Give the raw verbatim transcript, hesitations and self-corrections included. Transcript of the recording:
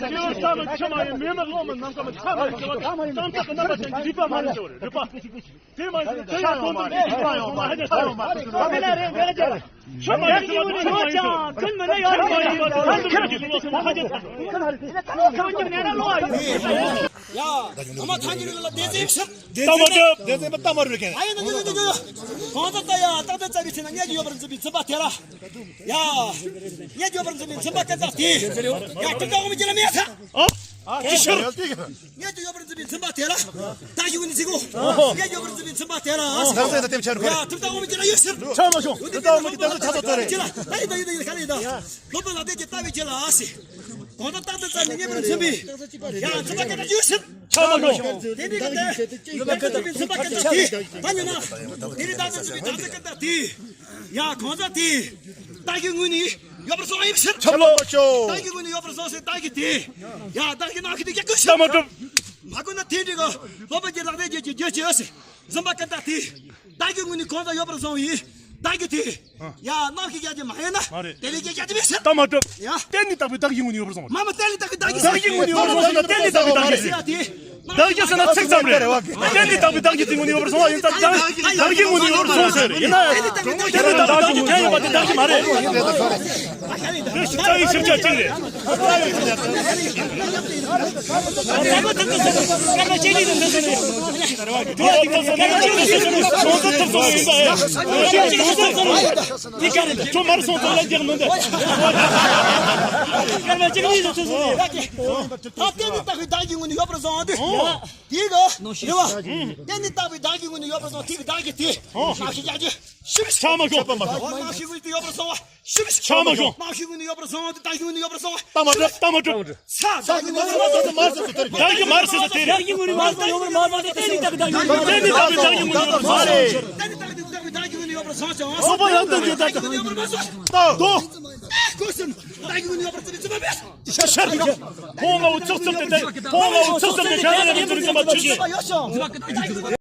སྐྱེ་བོ་ཆ་མེད་ཆུ་མ་ཡིན། མི་མེད་གློག་མེད་ནམ་མཁའ་མེད། ཆ་མེད་ཟེར་བ་དང་ཙམ་ཚད་ཀྱི་རྣམ་པ་ཅན་གྱི་རིག་པ་མ་རེད་ཟེར་བ་རེད། རིག་པ་དེ་མ་ཡིན་དེ་ཡང་དོན་དམ་གྱི་རིག་པ་ཡང་མ་རེད། ཆ་ཡང་མ་རེད། ཆ་ཡང་མ་རེད། ཆ་ཡང་མ་རེད། ཡ། ཨ་མ་ཐང་གི་ལ་སྡེ་ཚན་ཕྱིར། ལྟ་མ་གྲུབ། སྡེ་ཚན་པ་ལྟ་མ་གྲུབ་མཁན། ཨ་ཡ་ན་ན་ན་ན། གང་ལྟར་ལྟ་ཡ་རྟག་ཏུ་རྩ་བའི་ཚེ་ན་ངེད་ཀྱི་ཡོད་པར་འཛིན་པའི་འཛིན་པ་དེ་ལ། ཡ། ངེད་ཀྱི་ཡོད་པར་འཛིན་པའི་འཛིན་པ་ཀུན་བཏགས་དེ། ཡ་གྲུབ་མཐའ་དབང་པོའི་རྒྱུད་ལ་མེད་ས། ཨ། ཅི་ཕྱིར། ངེད་ཀྱི་ཡོད་པར་འཛིན་པའི་འཛིན་པ་དེ་ལ། བདག་གི་ངོས་ནས་གཟིགས་གོ། ངེད་ཀྱི་ཡོད་པར་འཛིན་པའི་འཛིན་པ་དེ་ལ། ཨ། ཡ་གྲུབ་མཐའ་དབང་པོའི་རྒྱུད་ལ་ཡོད་ཕྱིར། ཆ་མ་བྱུང་། གྲུབ་མཐའ་དབང་པོའི་རྒྱུད་ལ་ཆ་ཚང་ཚོ་རེད། ད་ཡིན་ད་ཡིན་ད་ཡིན་ད་ཡིན་ད། སློབ་དཔོན་ལ་དེ་ཀྱི་ལྟ་བའི་རྒྱུད་ལ་ཟེར། གང་ལྟར་རྟག་ཏུ་རྩ་ནས་ངེས་པར་འཛིན་པའི། ཡང་འཛིན་པ་ཀུན་བཏགས་ཡོད་ཕྱིར། ཆ་མ་བྱུང་། དེ་ནི་གལ་ཏེ། ཡོད་པར་འཛིན་པའི་འཛིན་པ་ཀུན་བཏགས་དེ། ད་ཉོན་ན། དེ་ནི་རྟག་ཏུ་འཛིན་པའི་རྟག་ཏུ་ཀུན་བཏགས་དེ། ཡང་གང་ཟག་དེ། བདག་གི་ངོས་ནས་ཡོད་པར་བཟུང་བ་ཡིན་ཕྱིར། ཆ་མ་བྱུང་། བདག་གི་ངོས་ནས་ཡོད་པར་བཟུང་ཟེར་བདག་གི་དེ། ཡང་བདག་གི་རྣམ་ཤེས་དེ་ཀྱང་ཀུན་ཆ་མ་གྲུབ། མ་གོ་ན་དེ་འདྲ་གི་སློབ་དཔོན་གྱི་ལག་ལེན་གྱི་རྒྱུ་རྒྱུ་ཅི་ཟེར། འཛིན་པ་ཀུན་བཏགས་དེ། བདག་གི་ངོས་ནས་གང་ཟག་ཡོད་པར་བཟུང་བའི་བདག་གི་དེ། ཡ་རྣམ་ཤེས་རྒྱ་ཆེ་མ་ཡིན་ན། མ་རེད། དེ་ལས་རྒྱ་ཆེ་མི་སྲིད། ལྟ་མ་གྲུབ། ཡ། གཏན་ནས་བདག་པོའི་བདག་གི་ངོས་ནས་ཡོད་པར་བཟུང་བ། མ་མ་གཏན་ནས་བདག་པོའི་བདག་གི། བདག་གི་ངོས་ནས་ཡོད་པར་བཟུང་ཟེར་ན་གཏན་ནས་བདག་པོའི་བདག་གི་ཟེར་ཡ་དེ། བདག་གི་ཟེར་ན་ཚིག་ཙམ་རེད། གཏན་ནས་བདག་པོའི་བདག་གི་དེ་ངོས་ནས་ཡོད་པར་བཟུང་བ་ཡིན་ཙང་བདག་བདག་གི་ངོས་ནས་ཡོད་པར་བཟུང་ཟེར། ཡིན་ན་ཡང་གཏན་ནས་བདག་པོའི་བདག་གི་དེ་ཡོད་པ་དེ་བདག་གི་མ་རེད། རེ་ཞིག་རྩ་བའི་ཞིབ་ཆ་གཅིག་རེད། ཁྱོད་མར་སོང་ཙང་ལ་རྒྱག་མི་འདུག་ད་གཏན་ནས་བདག་པོའི་བདག་གི་ངོས་ནས་ཡོད་པར་བཟུང་བ་འདི། དེའི་གི། རེད་བ། གཏན་ནས་བདག་པོའི་བདག་གི་ངོས་ནས་ཡོད་པར་བཟུང་བ་དེའི་གི་བདག་གི་དེ། རྣམ་ཤེས་རྒྱ་ཆེ། ཤི་བ་ཆ་མ་ཤོག་པ་མ་ཤོག་རྣམ་ཤེས་ངོས་ནས་ཡོད་པར་བཟུང་བ། ཤི་བ་ཆ་མ་ཤོག་རྣམ་ཤེས་ངོས་ནས་ཡོད་པར་བཟུང་བ་དེ་བདག་གི་ངོས་ནས་ཡོད་པར་བཟུང་བ། ལྟ་མ་གྲུབ། ལྟ་མ་གྲུབ། ས་བདག་གི་ངོས་ནས་མར་སོང་ཚུལ་དེ་རེད། བདག་གི་མར་སོང་ཚུལ་དེ་རེད། བདག་གི་ངོས་ནས་མར་སོང་ཡོད་པར་མ་བཟུང་སྟེ་གཏན་ནས་བདག་གི་བདག་གི་ངོས་ནས་ཡོད་པར་བཟུང་བ་རེད། གཏན་ནས་བདག་གི་བདག་གི་བདག་གི་ངོས་ནས་ཡོད་པར་བཟུང་བྱུང་། སོགས་པ་ཡང་དོན་གྱི་བདག་གི་ངོས་ནས་ཡོད་པར་བཟུང་བ། ལྟ་དོ། ཀུན་གསུམ་བདག་གི་ངོས་ནས་ཡོད་པར་བརྩི་བའི་བརྩི་བ་མེད། ཕོ་ལྔ་བོ་ཚོགས་ཚོགས་ཏེ་ཕོ་ལྔ་བོ་ཚོགས་ཚོགས་ཏེ་ག་ལ་ཡང་བརྩི་བའི་བརྩི་བ་ཆོས་ཅན།